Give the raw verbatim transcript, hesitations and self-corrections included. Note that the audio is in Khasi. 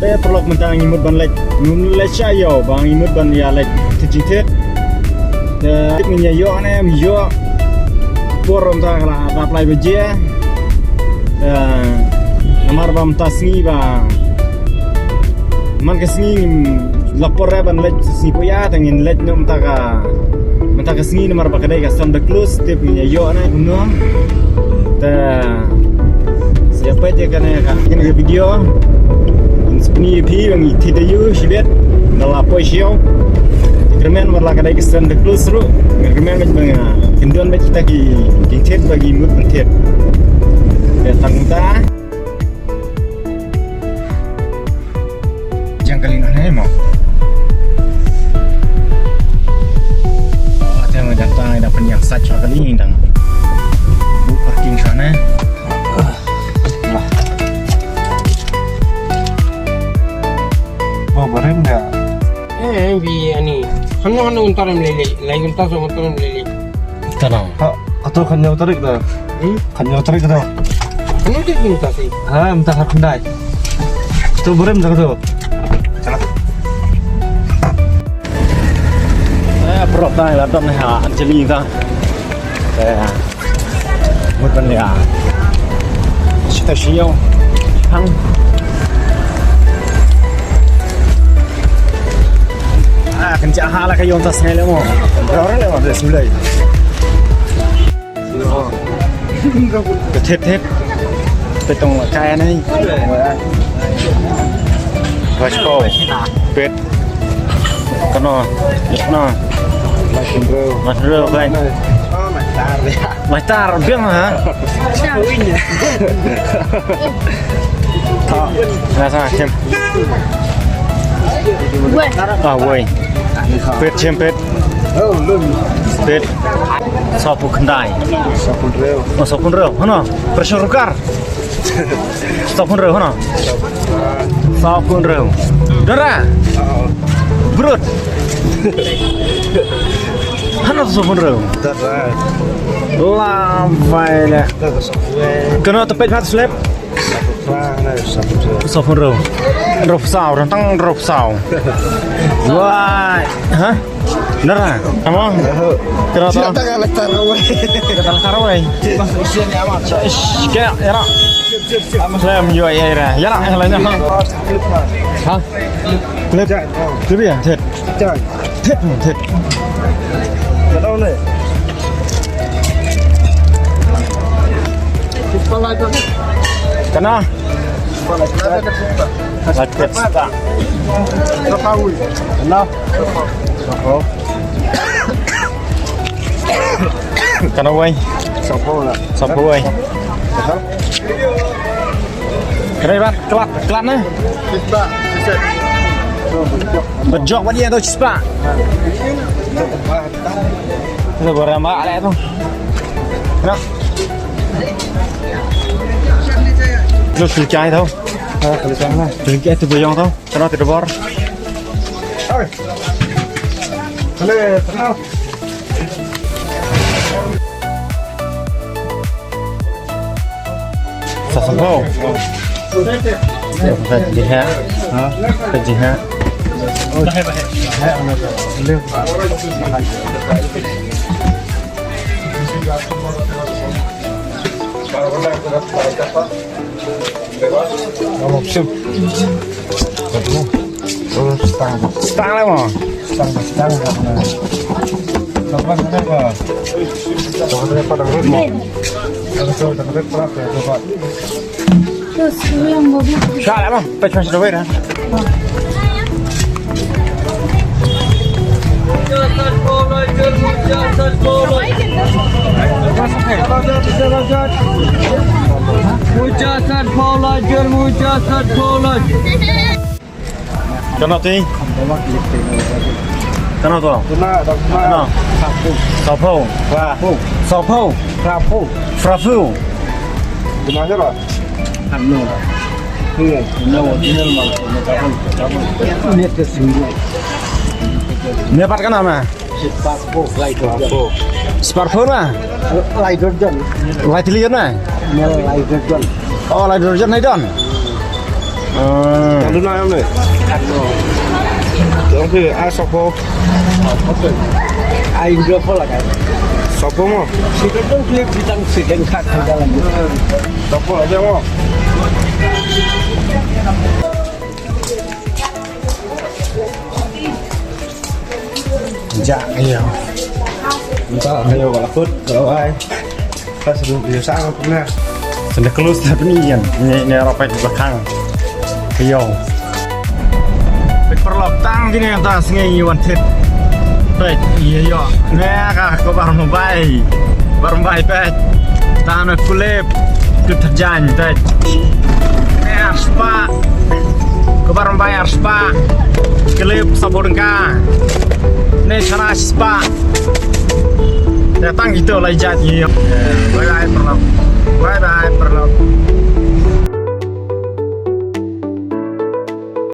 Te paralok mynta ngi mut ban leit, ngim leit sha ïew ba ngi mut ban ïa leit thied jingthied. Te tip ngin ïa ïoh ne em ïoh. Por mynta ka la dap lai baje. Te namar ba mynta sngi ba man ka sngi ngim la por re ban leit sngi pyrshah te ngin leit noh mynta ka mynta ka sngi namar ba ka dei ka Santa Claus tip ngin ïa ïoh ne kumno. Te sa ïa peit ïa kane ka, kane ka video. Ngi sngewbha ïa phi ba ngi thied ïa u shibit. Nga la poi sha ïew. Kyrmen ba la ka dei ka Santa Claus ruh. Nga kyrmen ba nga kin don bad kita ki jingthied ba ki mut ban thied. Te tang ta. Jang kali noh ne mo. Oh, te ma dang tang da pynïang sach kali dang. Bu parking sana. Mo barem da. Eh, bi ani. Hanu hanu untaram lele, lai untar so untaram lele. Tanang. Ha, ato khan nyaw tarik da. Hmm? Khan nyaw tarik da. Hanu dia minta si. Ha, minta khat khyndai. To barem da to. Chala. Eh, prop da la dom ne ha Anjali da. Eh. Mut ban ïa. Shita shiyo. Hang. Ah, kan ja hala ka yong tas ngai le mo. Ror le mo, de sulai. Ka thep thep. Petong la kaya nai. Rajko. Pet. Kano. Kano. Mas bro. Mas bro, kai. Oh, mas tar. Mas tar biang ha. Sa win. Sa sa kem. Ah, woi. Pet kem pet. Oh, lun. Pet. Sawphew khyndai. Sawphew hynriew. Oh, sawphew hynriew. Hano? Pressure cooker. Sawphew hynriew hano. Sawphew hynriew. Dara. Brut. Hano sawphew hynriew. Dara. La vai le. Kano te peit pat slep. Sawphew hynriew. Hynriewphew saw, rantang hynriewphew saw. Wai. Ha? Nara, amo? Kira ta? Kira ta ka lektar awai. Kira ta lektar awai. Kira, ya ra. Lem yo ya ra. Ya ra, ya la nya. Ha? Klip. Klip ya, thit. Thit, thit. Kana? Light pit start. Kana? Kana wei? Sawphew wei. Kana ibat kelat, kelat ne? Bejok bad ïa tu chispa. Lo barang ba ale tu. Nah. Lo tu chai tu. Ha, kali sana. Bring ke tu boyong tu. Kena tu debor. Oi. Kali, kena. Sa sawphew. Sa sawphew jingeh. Ha? Ka jingeh. Ngam shuh. Stang. Stang lah mo. Stang, stang lah mo. Stang, stang lah mo. Stang lah mo. Pech mas dawai dah. Kana ti? Kana to? Kana. Sawphew. Sawphew. Sawphew. Nia pat kana ma? Sparkle na? Lai tylli na? Oh, lai derjan na don. Ah. Luna yang ni. Yang ni, ah, sopo. Ai, dua puluh lah kan. Sopo mo? Sida tu klik bidang sida kat dalam. Sopo aja mo. Ja, ayo. Minta ayo kalau kut, kalau ai. Pas dulu dia sang pernah. Senda kelus dah ni kan. Ni ni rapai di belakang. Ayo. Pek perlok tang kini yang tas ngi wan tit. Pek iya yo. Ni ka ko bar mobile. Bar mobile pek. Tang na kulip. Kut terjan pek. Ni arspa. Ko bar mobile arspa. Kulip sabun ka. Ni sana spa. Datang gitu lah ijat ni. Bye bye perlok. Bye bye perlok.